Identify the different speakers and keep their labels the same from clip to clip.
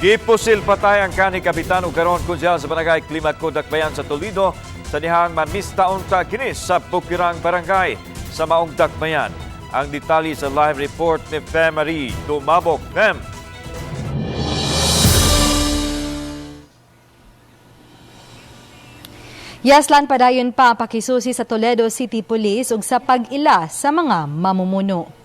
Speaker 1: Gipusil patay ang kanhi kapitan ug karon konsehal sa barangay Climaco Dakbayan sa Toledo sa dihang mamista unta kini sa Bukirang Barangay sa maong Dakbayan. Ang detalye sa live report ni Femarie Dumabok. Fem.
Speaker 2: Yes, Lan, padayon pa ang pakisusi sa Toledo City Police ug sa pag-ila sa mga mamumuno.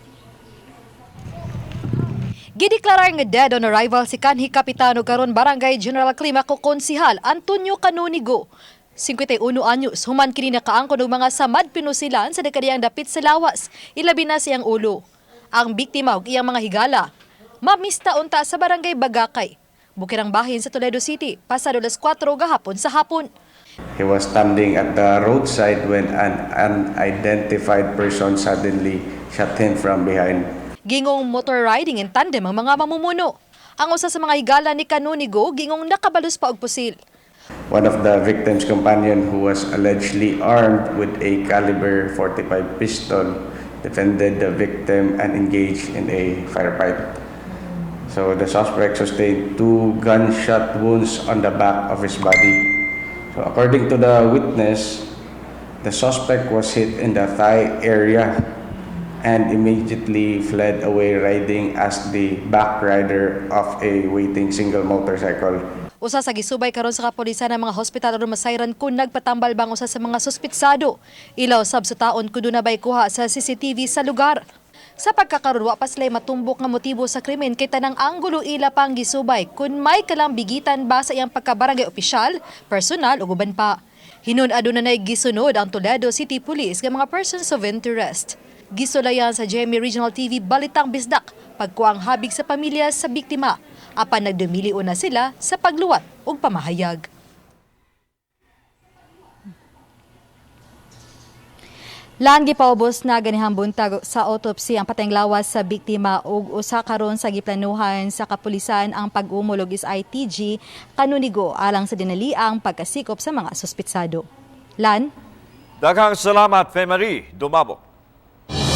Speaker 2: Gideklarar nga dead on arrival si kanhi kapitano karon Barangay General Climaco Konsihal Antonio Canonigo. 51 anyos, human kini nakaangkon og mga samad pinusilan sa dekadiyang dapit sa lawas, ilabi na siyang ulo. Ang biktima ug iyang mga higala, mamista unta sa Barangay Bagakay, Bukirang bahin sa Toledo City, pasado alas 4 gahapon sa hapon.
Speaker 3: He was standing at the roadside when an unidentified person suddenly shot him from behind.
Speaker 2: Gingong motor riding in tandem ang mga mamumuno. Ang usa sa mga higala ni Canonigo, gingong nakabalus pa og pusil.
Speaker 3: One of the victim's companion, who was allegedly armed with a caliber 45 pistol, defended the victim and engaged in a firefight. So the suspect sustained two gunshot wounds on the back of his body. So according to the witness, the suspect was hit in the thigh area and immediately fled away riding as the back rider of a waiting single motorcycle.
Speaker 2: Usa sa gisubay karon sa kapolisan ng mga hospital aron masayran kung nagpatambal bang usa sa mga suspitsado. Ilaw sab sa taon kun duna bay kuha sa CCTV sa lugar. Sa pagkakaron, wa pa sila'y matumbok nga motibo sa krimen kay tanang anggulo ila pang gisubay kung may kalambigitan ba sa iyang pagkabarangay opisyal, personal ug uban pa. Hinun aduna nay gisunod ang Toledo City Police nga mga persons of interest. Gisulayan sa GMA Regional TV Balitang Bisdak pagkuang habig sa pamilya sa biktima. Apan nagdumili na sila sa pagluwat ug pamahayag. Lan, gipaubos na ganihang buntag sa autopsy ang patayng lawas sa biktima ug usa karon sa giplanuhan sa kapulisan ang pag-umol og SITG Canonigo alang sa dinaliang pagkasikop sa mga suspitsado. Lan?
Speaker 1: Daghang salamat, Femarie Dumabok.